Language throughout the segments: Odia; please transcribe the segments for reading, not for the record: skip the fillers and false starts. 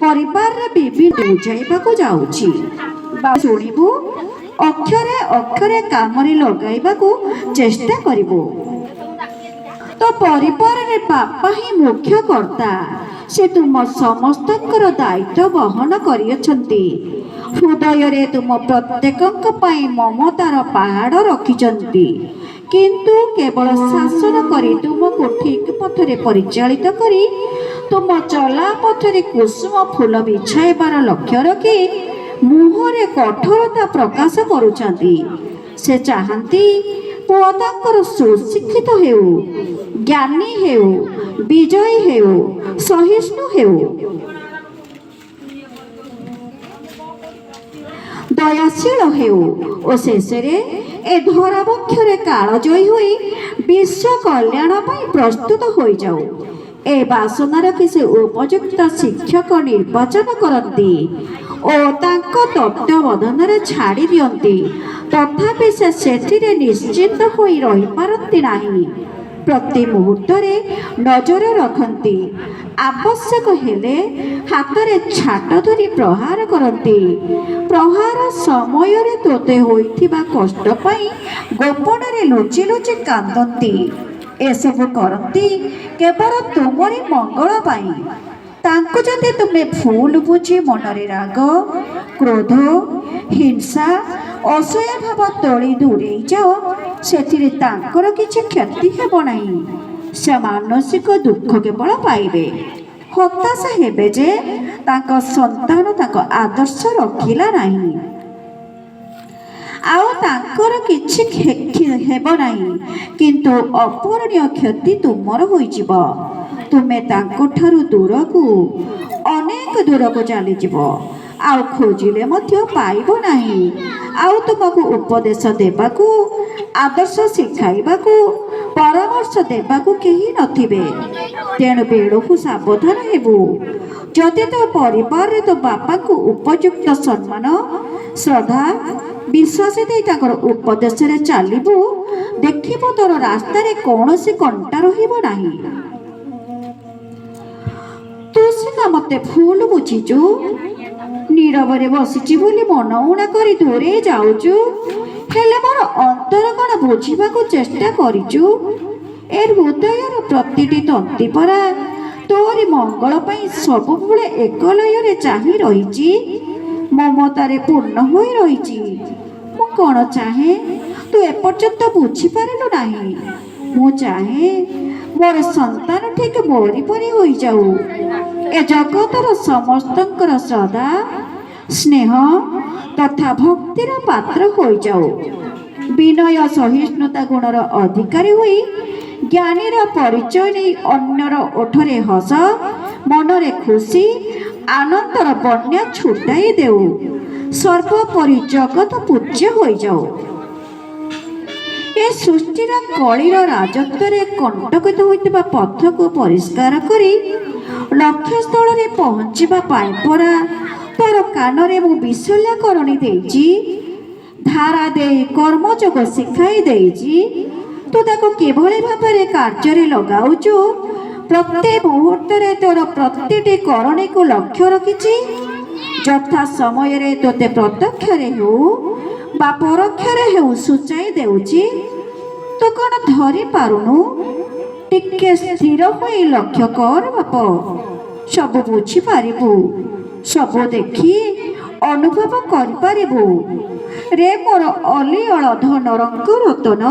ପରିବାରରେ ବିଭିନ୍ନ ବୁଝାଇବାକୁ ଯାଉଛି ବା ଶୁଣିବୁ, ଅକ୍ଷରେ ଅକ୍ଷରେ କାମରେ ଲଗାଇବାକୁ ଚେଷ୍ଟା କରିବୁ। ତ ପରିବାରରେ ବାପା ହିଁ ମୁଖ୍ୟ କର୍ତ୍ତା। ସେ ତୁମ ସମସ୍ତଙ୍କର ଦାୟିତ୍ୱ ବହନ କରିଅଛନ୍ତି। ହୃଦୟରେ ତୁମ ପ୍ରତ୍ୟେକଙ୍କ ପାଇଁ ମମତାର ପାହାଡ଼ ରଖିଛନ୍ତି। କିନ୍ତୁ କେବଳ ଶାସନ କରି ତୁମକୁ ଠିକ ପଥରେ ପରିଚାଳିତ କରି ତୁମ ଚଲା ପଥରେ କୁସୁମ ଫୁଲ ବିଛାଇବାର ଲକ୍ଷ୍ୟ ରଖି ମୁହଁରେ କଠୋରତା ପ୍ରକାଶ କରୁଛନ୍ତି। ସେ ଚାହାନ୍ତି ପୁଅ ତାଙ୍କର ସୁଶିକ୍ଷିତ ହେଉ, ଜ୍ଞାନୀ ହେଉ, ବିଜୟୀ ହେଉ, ସହିଷ୍ଣୁ ହେଉ, ଦୟାଶୀଳ ହେଉ ଓ ଶେଷରେ ଏ ଧରାବକ୍ଷରେ କାଳଜୟୀ ହୋଇ ବିଶ୍ୱ କଲ୍ୟାଣ ପାଇଁ ପ୍ରସ୍ତୁତ ହୋଇଯାଉ। ଏ ବାସନା ରଖି ସେ ଉପଯୁକ୍ତ ଶିକ୍ଷକ ନିର୍ବାଚନ କରନ୍ତି ଓ ତାଙ୍କ ତତ୍ତ୍ୱାବଧାନରେ ଛାଡ଼ି ଦିଅନ୍ତି। ତଥାପି ସେ ସେଥିରେ ନିଶ୍ଚିନ୍ତ ହୋଇ ରହିପାରନ୍ତି ନାହିଁ। ପ୍ରତି ମୁହୂର୍ତ୍ତରେ ନଜର ରଖନ୍ତି। ଆବଶ୍ୟକ ହେଲେ ହାତରେ ଛାଟ ଧରି ପ୍ରହାର କରନ୍ତି। ପ୍ରହାର ସମୟରେ ତୋତେ ହୋଇଥିବା କଷ୍ଟ ପାଇଁ ଗୋପନରେ ଲୁଚି ଲୁଚି କାନ୍ଦନ୍ତି। ଏସବୁ କରନ୍ତି କେବଳ ତୁମରି ମଙ୍ଗଳ ପାଇଁ। ତାଙ୍କୁ ଯଦି ତୁମେ ଭୁଲ ବୁଝି ମନରେ ରାଗ, କ୍ରୋଧ, ହିଂସା, ଅସୂୟା ଭାବ ତୋଳି ଦୂରେଇ ଯାଅ, ସେଥିରେ ତାଙ୍କର କିଛି କ୍ଷତି ହେବ ନାହିଁ। ସେ ମାନସିକ ଦୁଃଖ କେବଳ ପାଇବେ, ହତାଶ ହେବେ ଯେ ତାଙ୍କ ସନ୍ତାନ ତାଙ୍କ ଆଦର୍ଶ ରଖିଲା ନାହିଁ। ଆଉ ତାଙ୍କର କିଛି ହେବ ନାହିଁ, କିନ୍ତୁ ଅପୂରଣୀୟ କ୍ଷତି ତୁମର ହୋଇଯିବ। ତୁମେ ତାଙ୍କଠାରୁ ଦୂରକୁ, ଅନେକ ଦୂରକୁ ଚାଲିଯିବ, ଆଉ ଖୋଜିଲେ ମଧ୍ୟ ପାଇବ ନାହିଁ। ଆଉ ତୁମକୁ ଉପଦେଶ ଦେବାକୁ, ଆଦର୍ଶ ଶିଖାଇବାକୁ, ପରାମର୍ଶ ଦେବାକୁ କେହି ନଥିବେ। ତେଣୁ ବେଳକୁ ସାବଧାନ ହେବୁ। ଯଦି ତୋ ପରିବାରରେ ତୋ ବାପାଙ୍କୁ ଉପଯୁକ୍ତ ସମ୍ମାନ, ଶ୍ରଦ୍ଧା, ବିଶ୍ୱାସ ଦେଇ ତାଙ୍କର ଉପଦେଶରେ ଚାଲିବୁ, ଦେଖିବୁ ତୋର ରାସ୍ତାରେ କୌଣସି କଣ୍ଟା ରହିବ ନାହିଁ। ତୁ ସିନା ମତେ ଭୁଲ ବୁଝିଛୁ, ନୀରବରେ ବସିଛି ବୋଲି ମନ ଊଣା କରି ଦୂରେଇ ଯାଉଛୁ, ହେଲେ ମୋର ଅନ୍ତର କ'ଣ ବୁଝିବାକୁ ଚେଷ୍ଟା କରିଛୁ? ଏ ହୃଦୟର ପ୍ରତିଟି ତନ୍ତ୍ରୀ ପରା ତୋରି ମଙ୍ଗଳ ପାଇଁ ସବୁବେଳେ ଏକ ଲୟରେ ଚାହିଁ ରହିଛି, ମମତାରେ ପୂର୍ଣ୍ଣ ହୋଇ ରହିଛି। ମୁଁ କ'ଣ ଚାହେଁ ତୁ ଏପର୍ଯ୍ୟନ୍ତ ବୁଝିପାରିଲୁ ନାହିଁ। ମୁଁ ଚାହେଁ ମୋର ସନ୍ତାନ ଠିକ ମୋରି ପରି ହୋଇଯାଉ, ଏ ଜଗତର ସମସ୍ତଙ୍କର ଶ୍ରଦ୍ଧା, ସ୍ନେହ ତଥା ଭକ୍ତିର ପାତ୍ର ହୋଇଯାଉ, ବିନୟ ସହିଷ୍ଣୁତା ଗୁଣର ଅଧିକାରୀ ହୋଇ ଜ୍ଞାନୀର ପରିଚୟ ନେଇ ଅନ୍ୟର ଓଠରେ ହସ, ମନରେ ଖୁସି, ଆନନ୍ଦର ବନ୍ୟା ଛୁଟାଇ ଦେଉ, ସର୍ବୋପରି ଜଗତ ପୂଜ୍ୟ ହୋଇଯାଉ। ଏ ସୃଷ୍ଟିର କଳିର ରାଜତ୍ୱରେ କଣ୍ଟକିତ ହୋଇଥିବା ପଥକୁ ପରିଷ୍କାର କରି ଲକ୍ଷ୍ୟସ୍ଥଳରେ ପହଞ୍ଚିବା ପାଇଁ ପରା ତୋର କାନରେ ମୁଁ ବିଶଲ୍ୟକରଣୀ ଦେଇଛି, ଧାରା ଦେଇ କର୍ମଯୋଗ ଶିଖାଇ ଦେଇଛି। ତୁ ତାକୁ କିଭଳି ଭାବରେ କାର୍ଯ୍ୟରେ ଲଗାଉଛୁ, ପ୍ରତି ମୁହୂର୍ତ୍ତରେ ତୋର ପ୍ରତିଟି କରଣୀକୁ ଲକ୍ଷ୍ୟ ରଖିଛି। ଯଥା ସମୟରେ ତୋତେ ପ୍ରତ୍ୟକ୍ଷରେ ହେଉ ବା ପରୋକ୍ଷରେ ହେଉ ସୂଚାଇ ଦେଉଛି। ତୁ କ'ଣ ଧରି ପାରୁନୁ? ଟିକେ ସ୍ଥିର ହୋଇ ଲକ୍ଷ୍ୟ କର ବାପ, ସବୁ ବୁଝିପାରିବୁ, ସବୁ ଦେଖି ଅନୁଭବ କରିପାରିବୁ। ରେ ମୋର ଅଲିଅଳ ଧନରଙ୍କ ରତନ,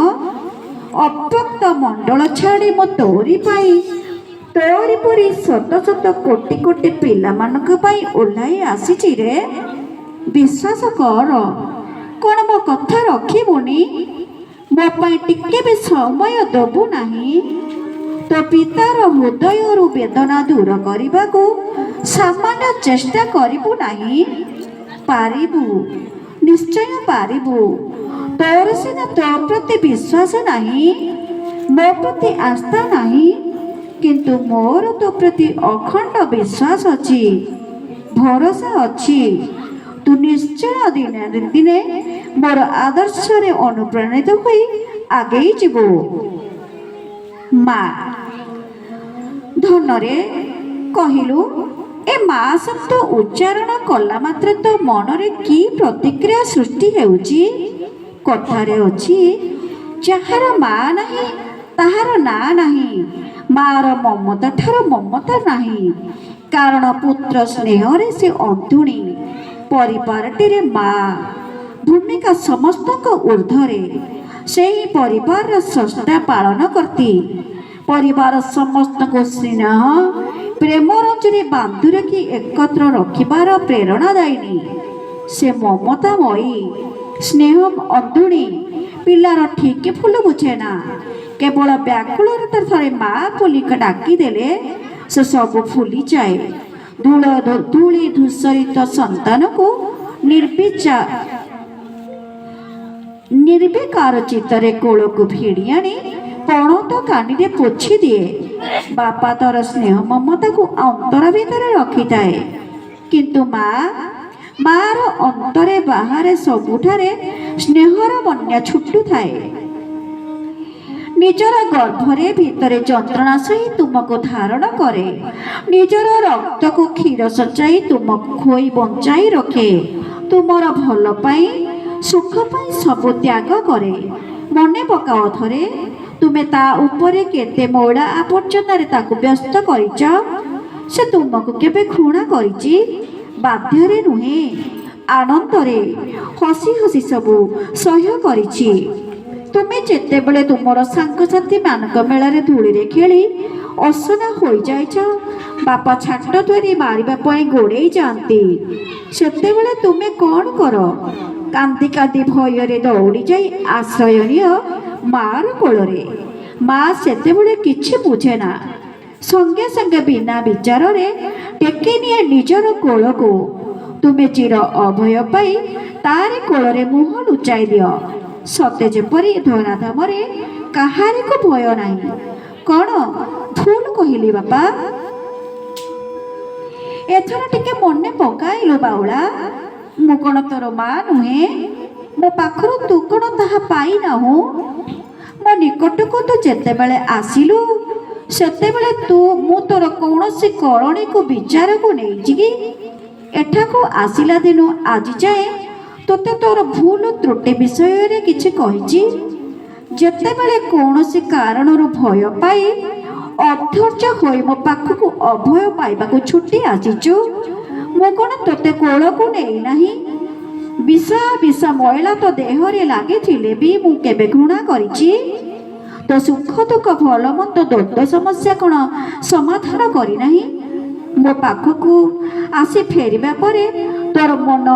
ଅବ୍ୟକ୍ତ ମଣ୍ଡଳ ଛାଡ଼ି ମୁଁ ତୋରି ପାଇଁ, ତୋରି ପରି ଶତ ଶତ କୋଟି କୋଟି ପିଲାମାନଙ୍କ ପାଇଁ ଓହ୍ଲାଇ ଆସିଛି ରେ। ବିଶ୍ୱାସ କର। କ'ଣ ମୋ କଥା ରଖିବୁନି? ମୋ ପାଇଁ ଟିକେ ବି ସମୟ ଦେବୁ ନାହିଁ? ତୋ ପିତାର ହୃଦୟରୁ ବେଦନା ଦୂର କରିବାକୁ ସାମାନ୍ୟ ଚେଷ୍ଟା କରିବୁ ନାହିଁ? ପାରିବୁ, ନିଶ୍ଚୟ ପାରିବୁ। ତୋର ସିନା ତୋ ପ୍ରତି ବିଶ୍ୱାସ ନାହିଁ, ମୋ ପ୍ରତି ଆସ୍ଥା ନାହିଁ, କିନ୍ତୁ ମୋର ତୋ ପ୍ରତି ଅଖଣ୍ଡ ବିଶ୍ୱାସ ଅଛି, ଭରସା ଅଛି। ତୁ ନିଶ୍ଚୟ ଦିନେ ଦିନେ ମୋର ଆଦର୍ଶରେ ଅନୁପ୍ରାଣିତ ହୋଇ ଆଗେଇ ଯିବୁ। ମା ଧନରେ କହିଲୁ, ଏ ମା ଶବ୍ଦ ଉଚ୍ଚାରଣ କଲା ମାତ୍ରେ ତୋ ମନରେ କି ପ୍ରତିକ୍ରିୟା ସୃଷ୍ଟି ହେଉଛି? କଥାରେ ଅଛି, ଯାହାର ମା ନାହିଁ ତାହାର ନାଁ ନାହିଁ। ମାର ମମତା ଠାରୁ ମମତା ନାହିଁ। କାରଣ ପୁତ୍ର ସ୍ନେହରେ ସେ ଅନ୍ଧୁଣୀ। ପରିବାରଟିରେ ମା ଭୂମିକା ସମସ୍ତଙ୍କ ଊର୍ଦ୍ଧ୍ୱରେ। ସେହି ପରିବାରର ସ୍ରଷ୍ଟା, ପାଳନକର୍ତ୍ତୀ। ପରିବାର ସମସ୍ତଙ୍କୁ ସ୍ନେହ ପ୍ରେମ ରଞ୍ଜୁରେ ବାନ୍ଧି ରଖି ଏକତ୍ର ରଖିବାର ପ୍ରେରଣାଦାୟିନୀ। ସେ ମମତାମୟୀ, ସ୍ନେହ ଅନ୍ଧୁଣୀ। ପିଲାର ଠିକ୍ ଭୁଲ ବୁଝେ ନା। କେବଳ ବ୍ୟାକୁଳରେ ଥରେ ମା ବୋଲି ଡାକିଦେଲେ ସେ ସବୁ ଭୁଲିଯାଏ। ଧୂଳ ଧୂଳି ଧୂସରିତ ସନ୍ତାନକୁ ନିର୍ବିକାର ଚିତ୍ତରେ କୋଳକୁ ଭିଡ଼ି ଆଣି ପଣତ କାନିରେ ପୋଛି ଦିଏ। ବାପା ତାର ସ୍ନେହ ମମତାକୁ ଅନ୍ତର ଭିତରେ ରଖିଥାଏ, କିନ୍ତୁ ମା, ମାର ଅନ୍ତରେ ବାହାରେ ସବୁଠାରେ ସ୍ନେହର ବନ୍ୟା ଛୁଟୁଥାଏ। ନିଜର ଗର୍ଭରେ ଭିତରେ ଯନ୍ତ୍ରଣା ସହି ତୁମକୁ ଧାରଣ କରେ। ନିଜର ରକ୍ତକୁ କ୍ଷୀର ସଜାଇ ତୁମକୁ ଖୋଇ ବଞ୍ଚାଇ ରଖେ। ତୁମର ଭଲ ପାଇଁ, ସୁଖ ପାଇଁ ସବୁ ତ୍ୟାଗ କରେ। ମନେ ପକାଅ ଥରେ, ତୁମେ ତା ଉପରେ କେତେ ମଇଳା ଆବର୍ଜନାରେ ତାକୁ ବ୍ୟସ୍ତ କରିଛ। ସେ ତୁମକୁ କେବେ ଘୃଣା କରିଛି? ବାଧ୍ୟରେ ନୁହେଁ, ଆନନ୍ଦରେ ହସି ହସି ସବୁ ସହ୍ୟ କରିଛି। ତୁମେ ଯେତେବେଳେ ତୁମର ସାଙ୍ଗସାଥୀମାନଙ୍କ ମେଳରେ ଧୂଳିରେ ଖେଳି ଅସନା ହୋଇଯାଇଛ, ବାପା ଛାଟ ଧରି ମାରିବା ପାଇଁ ଗୋଡ଼େଇ ଯାଆନ୍ତି, ସେତେବେଳେ ତୁମେ କ'ଣ କର? କାନ୍ଦି କାନ୍ଦି ଭୟରେ ଦୌଡ଼ି ଯାଇ ଆଶ୍ରୟ ନିଅ ମାର କୋଳରେ। ମା ସେତେବେଳେ କିଛି ବୁଝେ ନା। ସଙ୍ଗେ ସଙ୍ଗେ ବିନା ବିଚାରରେ ଟେକି ନିଏ ନିଜର କୋଳକୁ। ତୁମେ ଚିର ଅଭୟ ପାଇ ତାରି କୋଳରେ ମୁହଁ ଲୁଚାଇ ଦିଅ। ସତେ ଯେପରି ଧରାଧାମରେ କାହାରିକୁ ଭୟ ନାହିଁ। କ'ଣ ଭୁଲ କହିଲି ବାପା? ଏଥର ଟିକେ ମନେ ପକାଇଲୁ ବାଉଳା। ମୁଁ କ'ଣ ତୋର ମା ନୁହେଁ? ମୋ ପାଖରୁ ତୁ କ'ଣ ତାହା ପାଇନାହୁଁ? ମୋ ନିକଟକୁ ତୁ ଯେତେବେଳେ ଆସିଲୁ, ସେତେବେଳେ ତୁ ମୁଁ ତୋର କୌଣସି କରଣୀକୁ ବିଚାରକୁ ନେଇଛି କି? ଏଠାକୁ ଆସିଲା ଦିନୁ ଆଜି ଯାଏଁ ତୋତେ ତୋର ଭୁଲ ତ୍ରୁଟି ବିଷୟରେ କିଛି କହିଛି? ଯେତେବେଳେ କୌଣସି କାରଣରୁ ଭୟ ପାଇ ଅଧୈର୍ଯ୍ୟ ହୋଇ ମୋ ପାଖକୁ ଅଭୟ ପାଇବାକୁ ଛୁଟି ଆସିଛୁ, ମୁଁ କ'ଣ ତୋତେ କୋଳକୁ ନେଇନାହିଁ? ବିଷା ବିଷା ମଇଳା ତୋ ଦେହରେ ଲାଗିଥିଲେ ବି ମୁଁ କେବେ ଘୃଣା କରିଛି? ତୋ ସୁଖ ଦୁଃଖ, ଭଲ ମନ୍ଦ, ଦ୍ୱନ୍ଦ୍ୱ ସମସ୍ୟା କ'ଣ ସମାଧାନ କରିନାହିଁ? ମୋ ପାଖକୁ ଆସି ଫେରିବା ପରେ ତୋର ମନ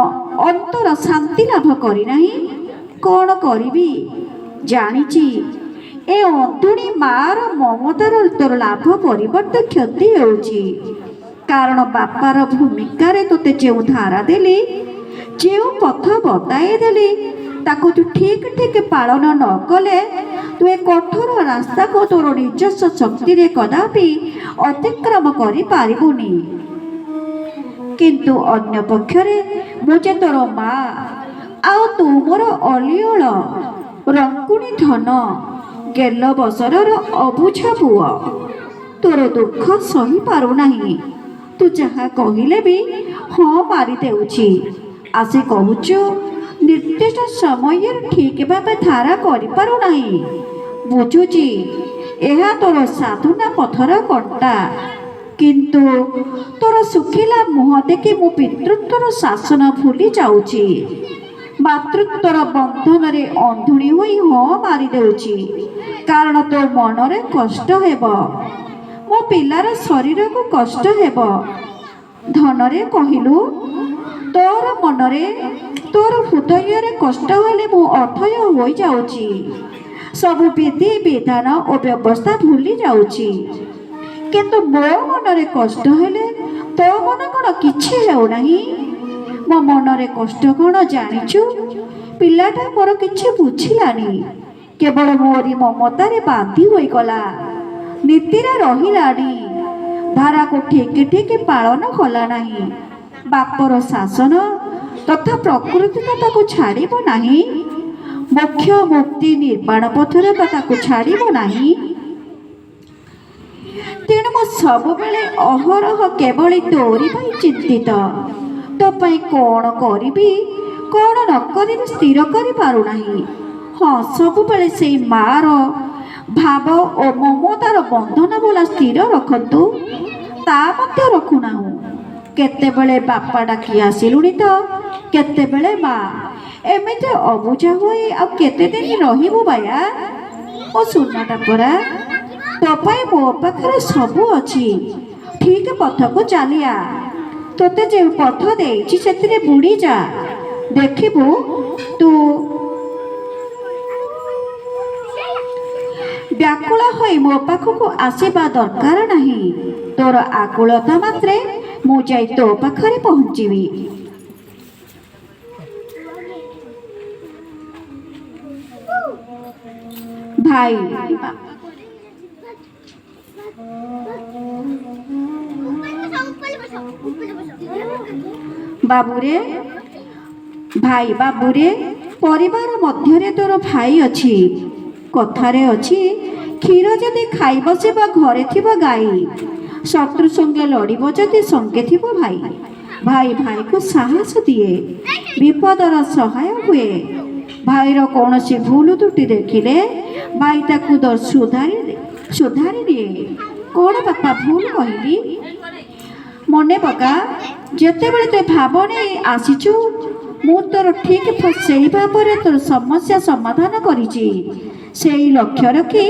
ଅନ୍ତର ଶାନ୍ତି ଲାଭ କରିନାହିଁ? କ'ଣ କରିବି ଜାଣିଛି, ଏ ଅନ୍ଧୁଣୀ ମାର ମମତାର ତୋର ଲାଭ ପରିବର୍ତ୍ତେ କ୍ଷତି ହେଉଛି। କାରଣ ବାପାର ଭୂମିକାରେ ତୋତେ ଯେଉଁ ଧାରା ଦେଲି, ଯେଉଁ ପଥ ବତାଇ ଦେଲି, ତାକୁ ତୁ ଠିକ୍ ଠିକ୍ ପାଳନ ନ କଲେ ତୁ ଏ କଠୋର ରାସ୍ତାକୁ ତୋର ନିଜସ୍ୱ ଶକ୍ତିରେ କଦାପି ଅତିକ୍ରମ କରିପାରିବୁନି। କିନ୍ତୁ ଅନ୍ୟ ପକ୍ଷରେ ମୁଁ ଯେ ତୋର ମା, ଆଉ ତୁ ମୋର ଅଲିଅଳ ରଙ୍ଗୁଣୀ ଧନ, ଗେଲ ବସରର ଅବୁଝା ପୁଅ। ତୋର ଦୁଃଖ ସହିପାରୁନାହିଁ। ତୁ ଯାହା କହିଲେ ବି ହଁ ମାରିଦେଉଛି। ଆସି କହୁଛୁ ନିର୍ଦ୍ଦିଷ୍ଟ ସମୟରେ ଠିକ୍ ଭାବେ ଧାରା କରିପାରୁନାହିଁ। ବୁଝୁଛି, ଏହା ତୋର ସାଧନା ପଥର କଣ୍ଟା। କିନ୍ତୁ ତୋର ଶୁଖିଲା ମୁହଁ ଦେଖି ମୁଁ ପିତୃତ୍ୱର ଶାସନ ଭୁଲି ଯାଉଛି। ମାତୃତ୍ୱର ବନ୍ଧନରେ ଅନ୍ଧୁଣୀ ହୋଇ ହଁ ମାରିଦେଉଛି। କାରଣ ତୋ ମନରେ କଷ୍ଟ ହେବ, ମୋ ପିଲାର ଶରୀରକୁ କଷ୍ଟ ହେବ। ଧନରେ କହିଲୁ, ତୋର ମନରେ ତୋର ହୃଦୟରେ କଷ୍ଟ ହେଲେ ମୁଁ ଅଥୟ ହୋଇଯାଉଛି। ସବୁ ବିଧି ବିଧାନ ଓ ବ୍ୟବସ୍ଥା ଭୁଲି ଯାଉଛି। କିନ୍ତୁ ମୋ ମନରେ କଷ୍ଟ ହେଲେ ତୋ ମନ କ'ଣ କିଛି ହେଉନାହିଁ? ମୋ ମନରେ କଷ୍ଟ କ'ଣ ଜାଣିଛୁ? ପିଲାଟା ମୋର କିଛି ବୁଝିଲାନି, କେବଳ ମୋରି ମମତାରେ ବାନ୍ଧି ହୋଇଗଲା। ନୀତିରେ ରହିଲାନି, ଧାରାକୁ ଠିକ୍ ଠିକ୍ ପାଳନ କଲା ନାହିଁ। ବାପର ଶାସନ ତଥା ପ୍ରକୃତି ତ ତାକୁ ଛାଡ଼ିବ ନାହିଁ। ମୋକ୍ଷ ମୁକ୍ତି ନିର୍ବାଣ ପଥରେ ତ ତାକୁ ଛାଡ଼ିବ ନାହିଁ। ତେଣୁ ମୁଁ ସବୁବେଳେ ଅହରହ କେବଳ ତୋରି ପାଇଁ ଚିନ୍ତିତ। ତୋ ପାଇଁ କ'ଣ କରିବି କ'ଣ ନ କରିବି ସ୍ଥିର କରିପାରୁନାହିଁ। ହଁ, ସବୁବେଳେ ସେଇ ମାଆର ଭାବ ଓ ମମତାର ବନ୍ଧନ ଭଲା ସ୍ଥିର ରଖନ୍ତୁ, ତା ମଧ୍ୟ ରଖୁନାହୁଁ। କେତେବେଳେ ବାପା ଡାକି ଆସିଲୁଣି ତ କେତେବେଳେ ମା। ଏମିତି ଅବୁଝା ହୋଇ ଆଉ କେତେଦିନ ରହିବୁ ବାୟା? ମୋ ସୁନାଟା ପରା, ତୋ ପାଇଁ ମୋ ପାଖରେ ସବୁ ଅଛି। ଠିକ ପଥକୁ ଚାଲିଆ। ତୋତେ ଯେଉଁ ପଥ ଦେଇଛି ସେଥିରେ ବୁଡ଼ି ଯା। ଦେଖିବୁ ତୁ ବ୍ୟାକୁଳ ହୋଇ ମୋ ପାଖକୁ ଆସିବା ଦରକାର ନାହିଁ। ତୋର ଆକୁଳତା ମାତ୍ରେ ମୁଁ ଯାଇ ତୋ ପାଖରେ ପହଞ୍ଚିବି। ଭାଇ, ବାବୁରେ, ଭାଇ ବାବୁରେ, ପରିବାର ମଧ୍ୟରେ ତୋର ଭାଇ ଅଛି। କଥାରେ ଅଛି, କ୍ଷୀର ଯଦି ଖାଇବ ସେ ବା ଘରେ ଥିବ ଗାଈ, ଶତ୍ରୁ ସଙ୍ଗେ ଲଢ଼ିବ ଯଦି ସଙ୍ଗେ ଥିବ ଭାଇ। ଭାଇ ଭାଇକୁ ସାହସ ଦିଏ, ବିପଦର ସହାୟ ହୁଏ। ଭାଇର କୌଣସି ଭୁଲ ତ୍ରୁଟି ଦେଖିଲେ ଭାଇ ତାକୁ ସୁଧାରି ସୁଧାରି ଦିଏ। କ'ଣ ବାପା, ଭୁଲ କହିଲି? ମନେ ପକା, ଯେତେବେଳେ ତୁ ଭାବ ନେଇ ଆସିଛୁ, ମୁଁ ତୋର ଠିକ୍ ସେଇ ଭାବରେ ତୋର ସମସ୍ୟା ସମାଧାନ କରିଛି। ସେଇ ଲକ୍ଷ୍ୟ ରଖି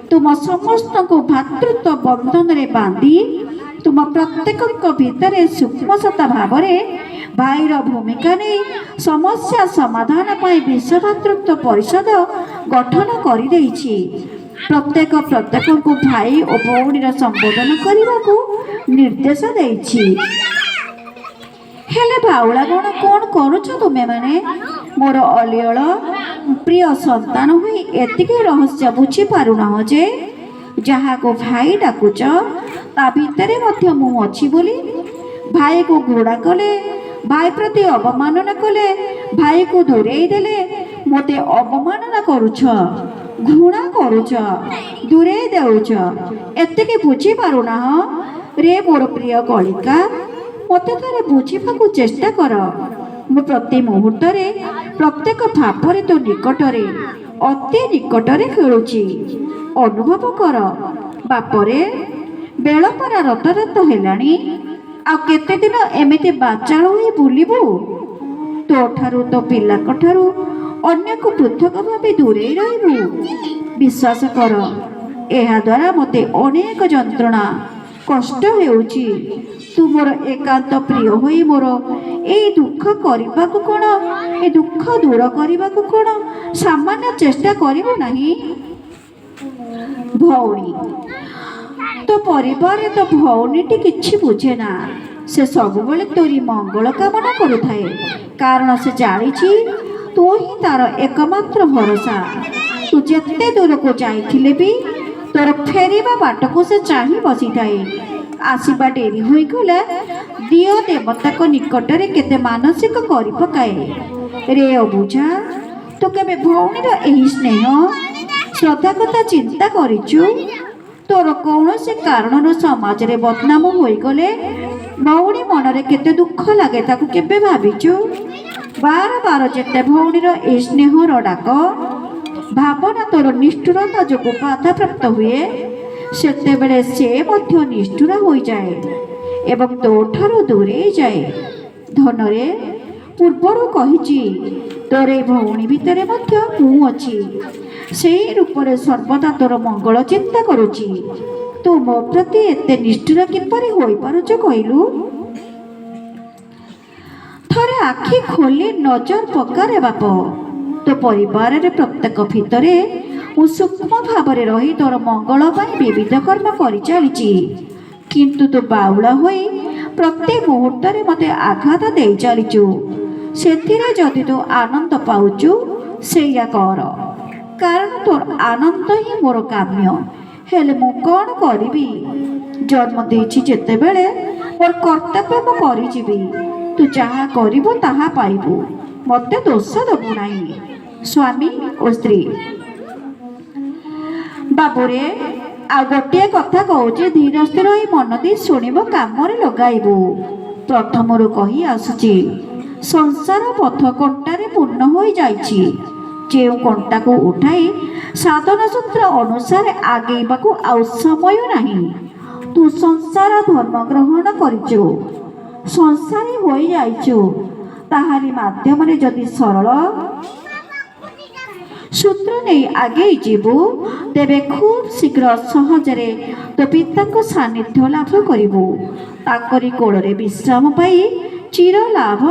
ତୁମ ସମସ୍ତଙ୍କୁ ଭ୍ରାତୃତ୍ୱ ବନ୍ଧନରେ ବାନ୍ଧି ତୁମ ପ୍ରତ୍ୟେକଙ୍କ ଭିତରେ ସୂକ୍ଷ୍ମସତା ଭାବରେ ଭାଇର ଭୂମିକା ନେଇ ସମସ୍ୟା ସମାଧାନ ପାଇଁ ବିଶ୍ୱ ଭ୍ରାତୃତ୍ୱ ପରିଷଦ ଗଠନ କରିଦେଇଛି। ପ୍ରତ୍ୟେକ ପ୍ରତ୍ୟେକଙ୍କୁ ଭାଇ ଓ ଭଉଣୀର ସମ୍ବୋଧନ କରିବାକୁ ନିର୍ଦ୍ଦେଶ ଦେଇଛି। ହେଲେ ବାଉଳା ଗଣ କ'ଣ କରୁଛ ତୁମେମାନେ? ମୋର ଅଲିଅଳ ପ୍ରିୟ ସନ୍ତାନ ହୋଇ ଏତିକି ରହସ୍ୟ ବୁଝିପାରୁନାହଁ ଯେ ଯାହାକୁ ଭାଇ ଡାକୁଛ ତା ଭିତରେ ମଧ୍ୟ ମୁଁ ଅଛି ବୋଲି? ଭାଇକୁ ଘୃଣା କଲେ, ଭାଇ ପ୍ରତି ଅବମାନନା କଲେ, ଭାଇକୁ ଦୂରେଇ ଦେଲେ ମୋତେ ଅବମାନନା କରୁଛ, ଘୃଣା କରୁଛ, ଦୂରେଇ ଦେଉଛ। ଏତିକି ବୁଝିପାରୁନାହଁ ରେ ମୋର ପ୍ରିୟ କଳିକା? ମୋତେ ଥରେ ବୁଝିବାକୁ ଚେଷ୍ଟା କର। ମୁଁ ପ୍ରତି ମୁହୂର୍ତ୍ତରେ ପ୍ରତ୍ୟେକ ଭାବରେ ତୋ ନିକଟରେ, ଅତି ନିକଟରେ ଖେଳୁଛି। ଅନୁଭବ କର ବାପରେ। ବେଳ ପରା ରତରତ ହେଲାଣି। ଆଉ କେତେଦିନ ଏମିତି ବାଚାଳ ହୋଇ ବୁଲିବୁ? ତୋ ଠାରୁ, ତୋ ପିଲାଙ୍କ ଠାରୁ ଅନ୍ୟକୁ ପୃଥକ ଭାବେ ଦୂରେଇ ରହିବୁ? ବିଶ୍ୱାସ କର, ଏହାଦ୍ୱାରା ମୋତେ ଅନେକ ଯନ୍ତ୍ରଣା କଷ୍ଟ ହେଉଛି। ତୁ ମୋର ଏକାନ୍ତ ପ୍ରିୟ ହୋଇ ମୋର ଏଇ ଦୁଃଖ କରିବାକୁ କ'ଣ, ଏ ଦୁଃଖ ଦୂର କରିବାକୁ କ'ଣ ସାମାନ୍ୟ ଚେଷ୍ଟା କରିବୁ ନାହିଁ? ଭଉଣୀ, ତୋ ପରିବାରରେ ତୋ ଭଉଣୀଟି କିଛି ବୁଝେ ନା। ସେ ସବୁବେଳେ ତୋରି ମଙ୍ଗଳ କାମନା କରୁଥାଏ, କାରଣ ସେ ଜାଣିଛି ତୁ ହିଁ ତାର ଏକମାତ୍ର ଭରସା। ତୁ ଯେତେ ଦୂରକୁ ଯାଇଥିଲେ ବି ତୋର ଫେରିବା ବାଟକୁ ସେ ଚାହିଁ ବସିଥାଏ। ଆସିବା ଡେରି ହୋଇଗଲା ଦିଅ ଦେବତାଙ୍କ ନିକଟରେ କେତେ ମାନସିକ କରି ପକାଏ। ରେ ଅବୁଝା, ତୁ କେବେ ଭଉଣୀର ଏହି ସ୍ନେହ ଶ୍ରଦ୍ଧା କଥା ଚିନ୍ତା କରିଛୁ? ତୋର କୌଣସି କାରଣରୁ ସମାଜରେ ବଦନାମ ହୋଇଗଲେ ଭଉଣୀ ମନରେ କେତେ ଦୁଃଖ ଲାଗେ, ତାକୁ କେବେ ଭାବିଛୁ? ବାର ବାର ଯେତେ ଭଉଣୀର ଏହି ସ୍ନେହର ଡାକ ଭାବନା ତୋର ନିଷ୍ଠୁରତା ଯୋଗୁଁ ବାଧାପ୍ରାପ୍ତ ହୁଏ, ସେତେବେଳେ ସେ ମଧ୍ୟ ନିଷ୍ଠୁର ହୋଇଯାଏ ଏବଂ ତୋଠାରୁ ଦୂରେଇ ଯାଏ। ଧନରେ, ପୂର୍ବରୁ କହିଛି, ତୋର ଏଇ ଭଉଣୀ ଭିତରେ ମଧ୍ୟ ମୁଁ ଅଛି। ସେଇ ରୂପରେ ସର୍ବଦା ତୋର ମଙ୍ଗଳ ଚିନ୍ତା କରୁଛି। ତୁ ମୋ ପ୍ରତି ଏତେ ନିଷ୍ଠୁର କିପରି ହୋଇପାରୁଛୁ କହିଲୁ? ଥରେ ଆଖି ଖୋଲି ନଜର ପକାରେ ବାପ। ତୋ ପରିବାରରେ ପ୍ରତ୍ୟେକ ଭିତରେ ମୁଁ ସୂକ୍ଷ୍ମ ଭାବରେ ରହି ତୋର ମଙ୍ଗଳ ପାଇଁ ବିବିଧ କର୍ମ କରିଚାଲିଛି। କିନ୍ତୁ ତୁ ବାଉଳା ହୋଇ ପ୍ରତି ମୁହୂର୍ତ୍ତରେ ମୋତେ ଆଘାତ ଦେଇ ଚାଲିଛୁ। ସେଥିରେ ଯଦି ତୁ ଆନନ୍ଦ ପାଉଛୁ, ସେଇଆ କର, କାରଣ ତୋର ଆନନ୍ଦ ହିଁ ମୋର କାମ୍ୟ। ହେଲେ ମୁଁ କ'ଣ କରିବି? ଜନ୍ମ ଦେଇଛି ଯେତେବେଳେ ମୋର କର୍ତ୍ତବ୍ୟ ମୁଁ କରିଯିବି। ତୁ ଯାହା କରିବୁ ତାହା ପାଇବୁ, ମୋତେ ଦୋଷ ଦେବୁ ନାହିଁ। ସ୍ୱାମୀ ଓ ସ୍ତ୍ରୀ। ବାବୁରେ, ଆଉ ଗୋଟିଏ କଥା କହୁଛି, ଧୀର ସ୍ଥିର ହୋଇ ମନ ଦେଇ ଶୁଣିବ, କାମରେ ଲଗାଇବୁ। ପ୍ରଥମରୁ କହି ଆସୁଛି, ସଂସାର ପଥ କଣ୍ଟାରେ ପୂର୍ଣ୍ଣ ହୋଇଯାଇଛି। ଯେଉଁ କଣ୍ଟାକୁ ଉଠାଇ ସାଧନ ସୂତ୍ର ଅନୁସାରେ ଆଗେଇବାକୁ ଆଉ ସମୟ ନାହିଁ। ତୁ ସଂସାର ଧର୍ମ ଗ୍ରହଣ କରିଛୁ, ସଂସାରୀ ହୋଇଯାଇଛୁ। ତାହାରି ମାଧ୍ୟମରେ ଯଦି ସରଳ ସୂତ୍ର ନେଇ ଆଗେଇ ଯିବୁ, ତେବେ ଖୁବ୍ ଶୀଘ୍ର ସହଜରେ ତୋ ପିତାଙ୍କ ସାନ୍ନିଧ୍ୟ ଲାଭ କରିବୁ। ତାଙ୍କରି କୋଳରେ ବିଶ୍ରାମ ପାଇ ଚିର ଲାଭ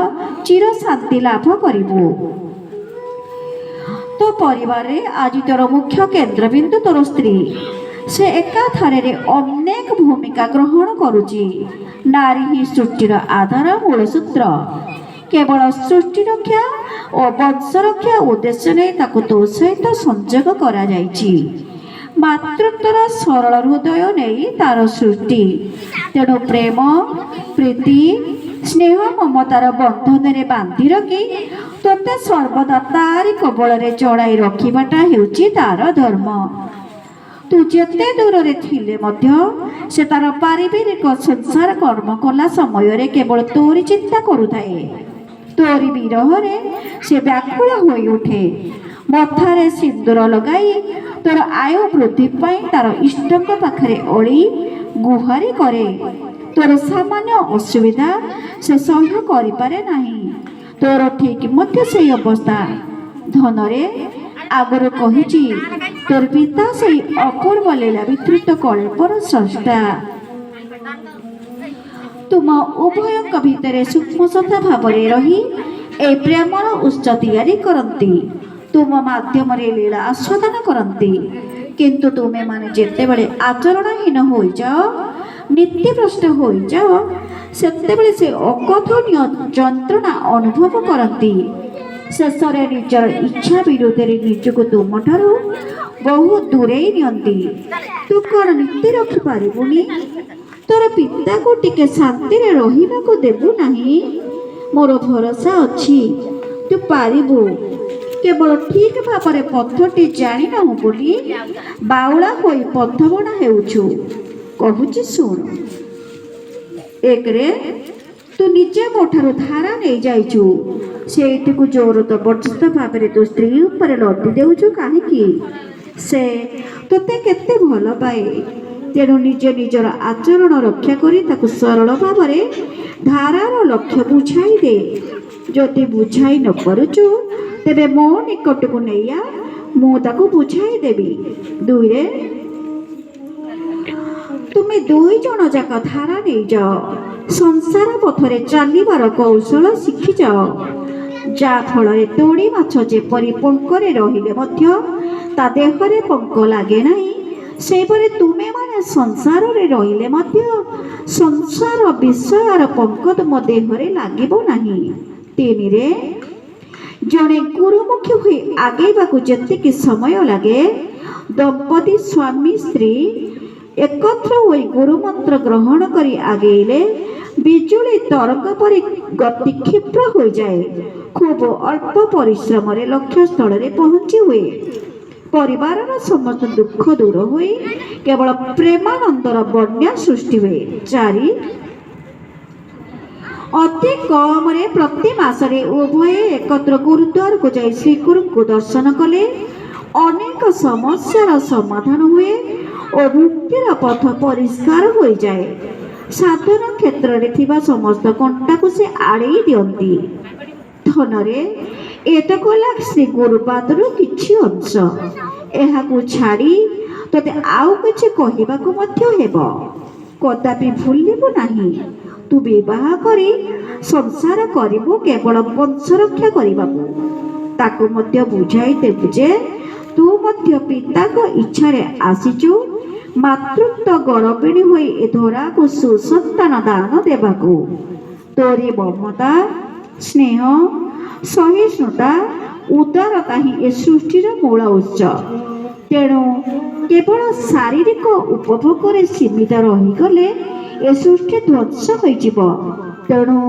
ଚିର ଶାନ୍ତି ଲାଭ କରିବୁ। ତୋ ପରିବାରରେ ଆଜି ତୋର ମୁଖ୍ୟ କେନ୍ଦ୍ରବିନ୍ଦୁ ତୋର ସ୍ତ୍ରୀ। ସେ ଏକାଧାରରେ ଅନେକ ଭୂମିକା ଗ୍ରହଣ କରୁଛି। ନାରୀ ହିଁ ସୃଷ୍ଟିର ଆଧାର, ମୂଳ ସୂତ୍ର। କେବଳ ସୃଷ୍ଟି ରକ୍ଷା ଓ ବଂଶ ରକ୍ଷା ଉଦ୍ଦେଶ୍ୟ ନେଇ ତାକୁ ତୋ ସହିତ ସଂଯୋଗ କରାଯାଇଛି। ମାତୃତ୍ୱର ସରଳ ହୃଦୟ ନେଇ ତାର ସୃଷ୍ଟି। ତେଣୁ ପ୍ରେମ, ପ୍ରୀତି, ସ୍ନେହ, ମମତାର ବନ୍ଧନରେ ବାନ୍ଧି ରଖି ତୋତେ ସର୍ବଦା ତାରି କବଳରେ ଜଡ଼ାଇ ରଖିବାଟା ହେଉଛି ତାର ଧର୍ମ। ତୁ ଯେତେ ଦୂରରେ ଥିଲେ ମଧ୍ୟ ସେ ତାର ପାରିବାରିକ ସଂସାର କର୍ମ କଲା ସମୟରେ କେବଳ ତୋରି ଚିନ୍ତା କରୁଥାଏ। ତୋରି ବିରହରେ ସେ ବ୍ୟାକୁଳ ହୋଇ ଉଠେ। ମଥାରେ ସିନ୍ଦୁର ଲଗାଇ ତୋର ଆୟୁ ବୃଦ୍ଧି ପାଇଁ ତାର ଇଷ୍ଟଙ୍କ ପାଖରେ ଅଳି ଗୁହାରି କରେ। ତୋର ସାମାନ୍ୟ ଅସୁବିଧା ସେ ସହ୍ୟ କରିପାରେ ନାହିଁ। ତୋର ଠିକ୍ ମଧ୍ୟ ସେଇ ଅବସ୍ଥା। ଧନରେ, ଆଗରୁ କହିଛି, ତୋର ପିତା ସେଇ ଅପୂର୍ବ ଲୀଳା ବିଧୃତ କଳ୍ପର ସ୍ରଷ୍ଟା। ତୁମ ଉଭୟଙ୍କ ଭିତରେ ସୂକ୍ଷ୍ମ ସତ୍ତା ଭାବରେ ରହି ଏହି ପ୍ରେମର ଉତ୍ସ ତିଆରି କରନ୍ତି, ତୁମ ମାଧ୍ୟମରେ ଲୀଳା ଆସ୍ୱାଦନ କରନ୍ତି। କିନ୍ତୁ ତୁମେମାନେ ଯେତେବେଳେ ଆଚରଣହୀନ ହୋଇଯାଅ, ନୀତିଭ୍ରଷ୍ଟ ହୋଇଯାଅ, ସେତେବେଳେ ସେ ଅକଥନୀୟ ଯନ୍ତ୍ରଣା ଅନୁଭବ କରନ୍ତି। ଶେଷରେ ନିଜର ଇଚ୍ଛା ବିରୁଦ୍ଧରେ ନିଜକୁ ତୁମଠାରୁ ବହୁତ ଦୂରେଇ ନିଅନ୍ତି। ତୁ କ'ଣ ନୀତି ରଖିପାରିବୁନି? ତୋର ପିତାକୁ ଟିକେ ଶାନ୍ତିରେ ରହିବାକୁ ଦେବୁ ନାହିଁ? ମୋର ଭରସା ଅଛି ତୁ ପାରିବୁ। କେବଳ ଠିକ୍ ଭାବରେ ପଥଟି ଜାଣିନାହୁଁ ବୋଲି ବାଉଳା ହୋଇ ପଥବଣା ହେଉଛୁ। କହୁଛି ଶୁଣ। ଏକରେ ତୁ ନିଜେ ମୋ ଠାରୁ ଧାରା ନେଇଯାଇଛୁ, ସେଇଟିକୁ ଜୋର ଜବରଦସ୍ତ ଭାବରେ ତୁ ସ୍ତ୍ରୀ ଉପରେ ଲଦି ଦେଉଛୁ କାହିଁକି? ସେ ତୋତେ କେତେ ଭଲ ପାଏ। ତେଣୁ ନିଜେ ନିଜର ଆଚରଣ ରକ୍ଷା କରି ତାକୁ ସରଳ ଭାବରେ ଧାରାର ଲକ୍ଷ୍ୟ ବୁଝାଇ ଦେ। ଯଦି ବୁଝାଇ ନ ପାରୁଛୁ, ତେବେ ମୋ ନିକଟକୁ ନେଇଆ, ମୁଁ ତାକୁ ବୁଝାଇ ଦେବି। ଦୁଇରେ, ତୁମେ ଦୁଇ ଜଣ ଯାକ ଧାରା ନେଇଯାଅ, ସଂସାର ପଥରେ ଚାଲିବାର କୌଶଳ ଶିଖିଯାଅ, ଯାହା ଫଳରେ ତୋଡ଼ି ମାଛ ଯେପରି ପଙ୍କରେ ରହିଲେ ମଧ୍ୟ ତା ଦେହରେ ପଙ୍କ ଲାଗେ ନାହିଁ, ସେହିପରି ତୁମେମାନେ ସଂସାରରେ ରହିଲେ ମଧ୍ୟ ସଂସାର ବିଷୟର ପଙ୍କ ତୁମ ଦେହରେ ଲାଗିବ ନାହିଁ। ତିନିରେ, ଜଣେ ଗୁରୁମୁଖୀ ହୋଇ ଆଗେଇବାକୁ ଯେତିକି ସମୟ ଲାଗେ, ଦମ୍ପତି ସ୍ୱାମୀ ସ୍ତ୍ରୀ ଏକତ୍ର ହୋଇ ଗୁରୁମନ୍ତ୍ର ଗ୍ରହଣ କରି ଆଗେଇଲେ ବିଜୁଳି ତରଙ୍ଗ ପରି ଗତି କ୍ଷିପ୍ର ହୋଇଯାଏ। ଖୁବ୍ ଅଳ୍ପ ପରିଶ୍ରମରେ ଲକ୍ଷ୍ୟସ୍ଥଳରେ ପହଞ୍ଚି ହୁଏ। ପରିବାରର ସମସ୍ତ ଦୁଃଖ ଦୂର ହୋଇ କେବଳ ପ୍ରେମାନନ୍ଦର ବନ୍ୟା ସୃଷ୍ଟି ହୁଏ। ଚାରି, ଅତି କମରେ ପ୍ରତି ମାସରେ ଉଭୟେ ଏକତ୍ର ଗୁରୁଦ୍ୱାରକୁ ଯାଇ ଶ୍ରୀଗୁରୁଙ୍କୁ ଦର୍ଶନ କଲେ ଅନେକ ସମସ୍ୟାର ସମାଧାନ ହୁଏ ଓ ମୁକ୍ତିର ପଥ ପରିଷ୍କାର ହୋଇଯାଏ। ସାଧନ କ୍ଷେତ୍ରରେ ଥିବା ସମସ୍ତ କଣ୍ଟାକୁ ସେ ଆଡ଼େଇ ଦିଅନ୍ତି। ଧନରେ, ଏତକ ହେଲା ଶ୍ରୀ ଗୁରୁପାଦରୁ କିଛି ଅଂଶ। ଏହାକୁ ଛାଡ଼ି ତୋତେ ଆଉ କିଛି କହିବାକୁ ମଧ୍ୟ ହେବ। କଦାପି ଭୁଲିବୁ ନାହିଁ, ତୁ ବିବାହ କରି ସଂସାର କରିବୁ କେବଳ ବଂଶ ରକ୍ଷା କରିବାକୁ। ତାକୁ ମଧ୍ୟ ବୁଝାଇ ଦେବୁ ଯେ ତୁ ମଧ୍ୟ ପିତାଙ୍କ ଇଚ୍ଛାରେ ଆସିଛୁ ମାତୃତ୍ୱ ଗରବିଣୀ ହୋଇ ଏ ଧରାକୁ ସୁସନ୍ତାନ ଦାନ ଦେବାକୁ। ତୋରି ମମତା, ସ୍ନେହ, ସହିଷ୍ଣୁତା, ଉଦାରତା ହିଁ ଏ ସୃଷ୍ଟିର ମୂଳ ଉତ୍ସ। ତେଣୁ କେବଳ ଶାରୀରିକ ଉପଭୋଗରେ ସୀମିତ ରହିଗଲେ ଏ ସୃଷ୍ଟି ଧ୍ୱଂସ ହୋଇଯିବ। ତେଣୁ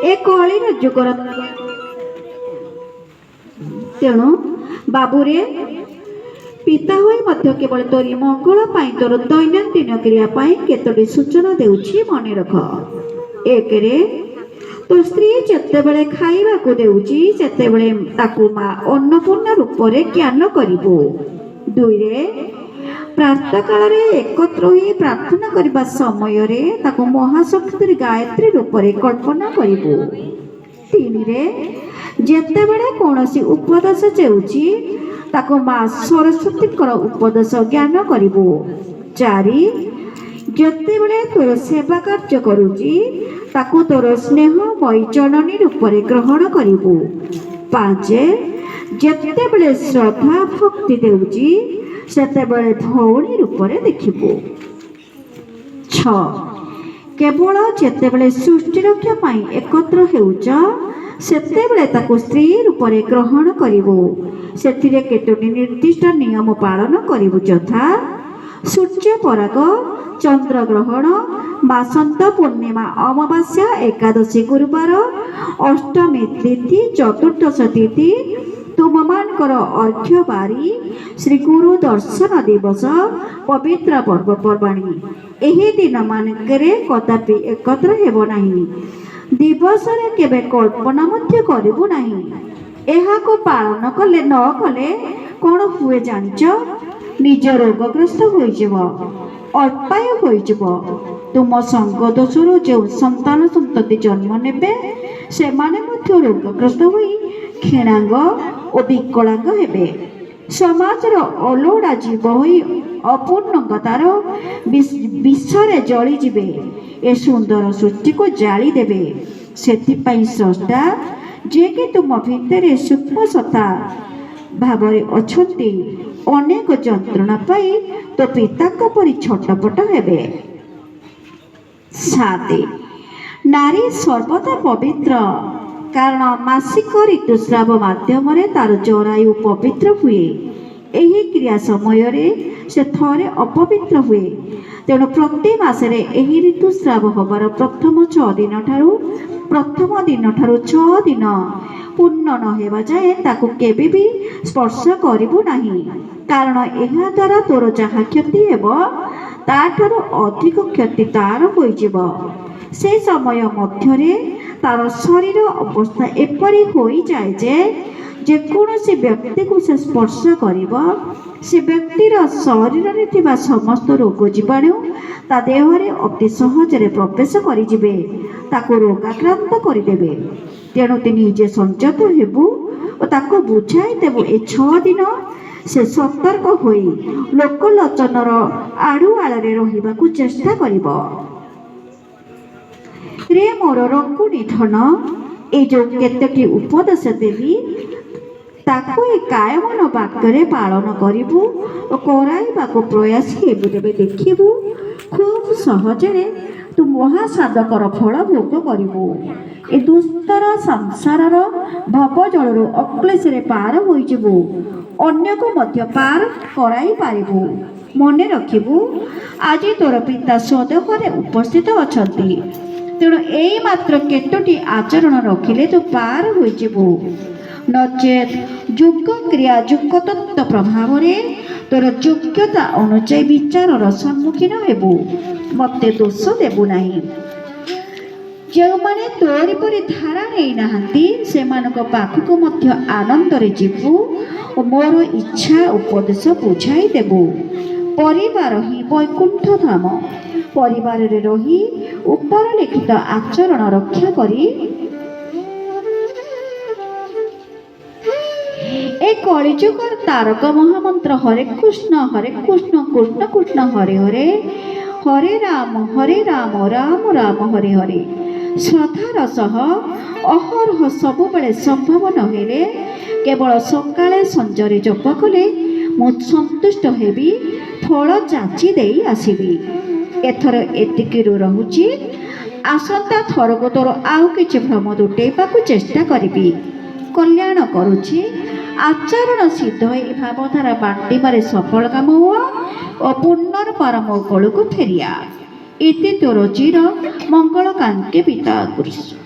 ଏ କଳିର ଯୁଗର ତେଣୁ ବାବୁରେ, ପିତା ହୋଇ ମଧ୍ୟ କେବଳ ତୋରି ମଙ୍ଗଳ ପାଇଁ, ତୋର ଦୈନନ୍ଦିନ କ୍ରିୟା ପାଇଁ କେତୋଟି ସୂଚନା ଦେଉଛି, ମନେ ରଖ। ଏକରେ, ତୋ ସ୍ତ୍ରୀ ଯେତେବେଳେ ଖାଇବାକୁ ଦେଉଛି, ସେତେବେଳେ ତାକୁ ମା ଅନ୍ନପୂର୍ଣ୍ଣା ରୂପରେ ଜ୍ଞାନ କରିବୁ। ଦୁଇରେ, ପ୍ରାତଃକାଳରେ ଏକତ୍ର ହୋଇ ପ୍ରାର୍ଥନା କରିବା ସମୟରେ ତାକୁ ମହାଶକ୍ତି ଗାୟତ୍ରୀ ରୂପରେ କଳ୍ପନା କରିବୁ। ତିନିରେ, ଯେତେବେଳେ କୌଣସି ଉପଦେଶ ଦେଉଛି, ତାକୁ ମା ସରସ୍ୱତୀଙ୍କର ଉପଦେଶ ଜ୍ଞାନ କରିବୁ। ଚାରି, ଯେତେବେଳେ ତୋର ସେବା କାର୍ଯ୍ୟ କରୁଛି, ତାକୁ ତୋର ସ୍ନେହମୟୀ ଜନନୀ ରୂପରେ ଗ୍ରହଣ କରିବୁ। ପାଞ୍ଚ, ଯେତେବେଳେ ଶ୍ରଦ୍ଧା ଭକ୍ତି ଦେଉଛି, ସେତେବେଳେ ଭଉଣୀ ରୂପରେ ଦେଖିବୁ। ଛଅ, କେବଳ ଯେତେବେଳେ ସୃଷ୍ଟି ରକ୍ଷା ପାଇଁ ଏକତ୍ର ହେଉଛ, ସେତେବେଳେ ତାକୁ ସ୍ତ୍ରୀ ରୂପରେ ଗ୍ରହଣ କରିବୁ। ସେଥିରେ କେତୋଟି ନିର୍ଦ୍ଦିଷ୍ଟ ନିୟମ ପାଳନ କରିବୁ, ଯଥା ସୂର୍ଯ୍ୟ ପରାଗ, ଚନ୍ଦ୍ରଗ୍ରହଣ, ବାସନ୍ତ ପୂର୍ଣ୍ଣିମା, ଅମାବାସ୍ୟା, ଏକାଦଶୀ, ଗୁରୁବାର, ଅଷ୍ଟମୀ ତିଥି, ଚତୁର୍ଦ୍ଦଶ ତିଥି, ତୁମମାନଙ୍କର ଅର୍ଘ୍ୟବାରି, ଶ୍ରୀ ଗୁରୁ ଦର୍ଶନ ଦିବସ, ପବିତ୍ର ପର୍ବପର୍ବାଣୀ, ଏହି ଦିନମାନଙ୍କରେ କଦାପି ଏକତ୍ର ହେବ ନାହିଁ। ଦିବସରେ କେବେ କଳ୍ପନା ମଧ୍ୟ କରିବୁ ନାହିଁ। ଏହାକୁ ପାଳନ କଲେ ନ କଲେ କ'ଣ ହୁଏ ଜାଣିଛ? ନିଜ ରୋଗଗ୍ରସ୍ତ ହୋଇଯିବ, ଅଳ୍ପାୟୁ ହୋଇଯିବ। ତୁମ ସଙ୍ଗ ଦୋଷରୁ ଯେଉଁ ସନ୍ତାନ ସନ୍ତତି ଜନ୍ମ ନେବେ, ସେମାନେ ମଧ୍ୟ ରୋଗଗ୍ରସ୍ତ ହୋଇ କ୍ଷୀଣାଙ୍ଗ ଓ ବିକଳାଙ୍ଗ ହେବେ। ସମାଜର ଅଲୋଡ଼ା ଜୀବ ହୋଇ ଅପୂର୍ଣ୍ଣତାର ବିଷରେ ଜଳିଯିବେ। ଏ ସୁନ୍ଦର ସୃଷ୍ଟିକୁ ଜାଳି ଦେବେ। ସେଥିପାଇଁ ସ୍ରଷ୍ଟା, ଯିଏକି ତୁମ ଭିତରେ ସୂକ୍ଷ୍ମ ସତ୍ତା ଭାବରେ ଅଛନ୍ତି, ଅନେକ ଯନ୍ତ୍ରଣା ପାଇ ତୋ ପିତାଙ୍କ ପରି ଛଟପଟ ହେବେ। ସାତ, ନାରୀ ସର୍ବଦା ପବିତ୍ର, କାରଣ ମାସିକ ଋତୁସ୍ରାବ ମାଧ୍ୟମରେ ତାର ଜରାୟୁ ପବିତ୍ର ହୁଏ। ଏହି କ୍ରିୟା ସମୟରେ ସେ ଥରେ ଅପବିତ୍ର ହୁଏ। ତେଣୁ ପ୍ରତି ମାସରେ ଏହି ଋତୁସ୍ରାବ ହେବାର ପ୍ରଥମ ଦିନଠାରୁ 6 ଦିନ ପୂର୍ଣ୍ଣ ନ ହେବା ଯାଏଁ ତାକୁ କେବେ ବି ସ୍ପର୍ଶ କରିବୁ ନାହିଁ। କାରଣ ଏହାଦ୍ୱାରା ତୋର ଯାହା କ୍ଷତି ହେବ, ତାଠାରୁ ଅଧିକ କ୍ଷତି ତାର ହୋଇଯିବ। ସେ ସମୟ ମଧ୍ୟରେ ତାର ଶରୀର ଅବସ୍ଥା ଏପରି ହୋଇଯାଏ ଯେ ଯେକୌଣସି ବ୍ୟକ୍ତିକୁ ସେ ସ୍ପର୍ଶ କରିବ, ସେ ବ୍ୟକ୍ତିର ଶରୀରରେ ଥିବା ସମସ୍ତ ରୋଗ ଜୀବାଣୁ ତା ଦେହରେ ଅତି ସହଜରେ ପ୍ରବେଶ କରିଯିବେ, ତାକୁ ରୋଗାକ୍ରାନ୍ତ କରିଦେବେ। ତେଣୁ ତୁ ନିଜେ ସଂଯତ ହେବୁ ଓ ତାକୁ ବୁଝାଇ ଦେବୁ। ଏ 6 ଦିନ ସେ ସତର୍କ ହୋଇ ଲୋକଲୋଚନର ଆଢ଼ୁଆଳରେ ରହିବାକୁ ଚେଷ୍ଟା କରିବ। ରେ ମୋର ରଙ୍ଗୁଣୀ ଧନ, ଏ ଯେଉଁ କେତୋଟି ଉପଦେଶ ଦେଲି, ତାକୁ ଏ କାୟମନ ବାକ୍ୟରେ ପାଳନ କରିବୁ ଓ କରାଇବାକୁ ପ୍ରୟାସ ହେବୁ। ତେବେ ଦେଖିବୁ, ଖୁବ୍ ସହଜରେ ତୁ ମହାସାଧକର ଫଳ ଭୋଗ କରିବୁ। ଏ ଦୁସ୍ତର ସଂସାରର ଭବ ଜଳରୁ ଅକ୍ଲେଶରେ ପାର ହୋଇଯିବୁ, ଅନ୍ୟକୁ ମଧ୍ୟ ପାର କରାଇ ପାରିବୁ। ମନେ ରଖିବୁ, ଆଜି ତୋର ପିତା ସ୍ୱଦେହରେ ଉପସ୍ଥିତ ଅଛନ୍ତି। ତେଣୁ ଏଇ ମାତ୍ର କେତୋଟି ଆଚରଣ ରଖିଲେ ତୁ ପାର ହୋଇଯିବୁ। ନଚେତ୍ ଯୁଗ କ୍ରିୟା ଯୁଗତତ୍ତ୍ୱ ପ୍ରଭାବରେ ତୋର ଯୋଗ୍ୟତା ଅନୁଯାୟୀ ବିଚାରର ସମ୍ମୁଖୀନ ହେବୁ। ମୋତେ ଦୋଷ ଦେବୁ ନାହିଁ। ଯେଉଁମାନେ ତୋରି ପରି ଧାରା ନେଇନାହାନ୍ତି, ସେମାନଙ୍କ ପାଖକୁ ମଧ୍ୟ ଆନନ୍ଦରେ ଯିବୁ ଓ ମୋର ଇଚ୍ଛା ଉପଦେଶ ବୁଝାଇ ଦେବୁ। ପରିବାର ହିଁ ବୈକୁଣ୍ଠ ଧାମ। ପରିବାରରେ ରହି ଉପର ଲିଖିତ ଆଚରଣ ରକ୍ଷା କରି ଏ କଳିଯୁଗର ତାରକ ମହାମନ୍ତ୍ର ହରେ କୃଷ୍ଣ ହରେ କୃଷ୍ଣ କୃଷ୍ଣ କୃଷ୍ଣ ହରେ ହରେ, ହରେ ରାମ ହରେ ରାମ ରାମ ରାମ ହରେ ହରେ ଶ୍ରଦ୍ଧାର ସହ ଅହରହ ସବୁବେଳେ ସମ୍ଭବ ନହେଲେ କେବଳ ସକାଳେ ସଞ୍ଜରେ ଜପ କଲେ ମୁଁ ସନ୍ତୁଷ୍ଟ ହେବି, ଫଳ ଯାଚି ଦେଇ ଆସିବି। ଏଥର ଏତିକିରୁ ରହୁଛି। ଆସନ୍ତା ଥରକୁ ତୋର ଆଉ କିଛି ଭ୍ରମ ତୁଟେଇବାକୁ ଚେଷ୍ଟା କରିବି। କଲ୍ୟାଣ କରୁଛି। ଆଚରଣ ସିଦ୍ଧ ଏହି ଭାବଧାରା ବାଣ୍ଟିବାରେ ସଫଳ କାମ ହୁଅ ଓ ପୁନର୍ବାର ମୋ କୋଳକୁ ଫେରିଆ। ଇତି ତୋର ଚିର ମଙ୍ଗଳକାଙ୍କ୍ଷୀ ପିତା କୃଷ୍ଣ।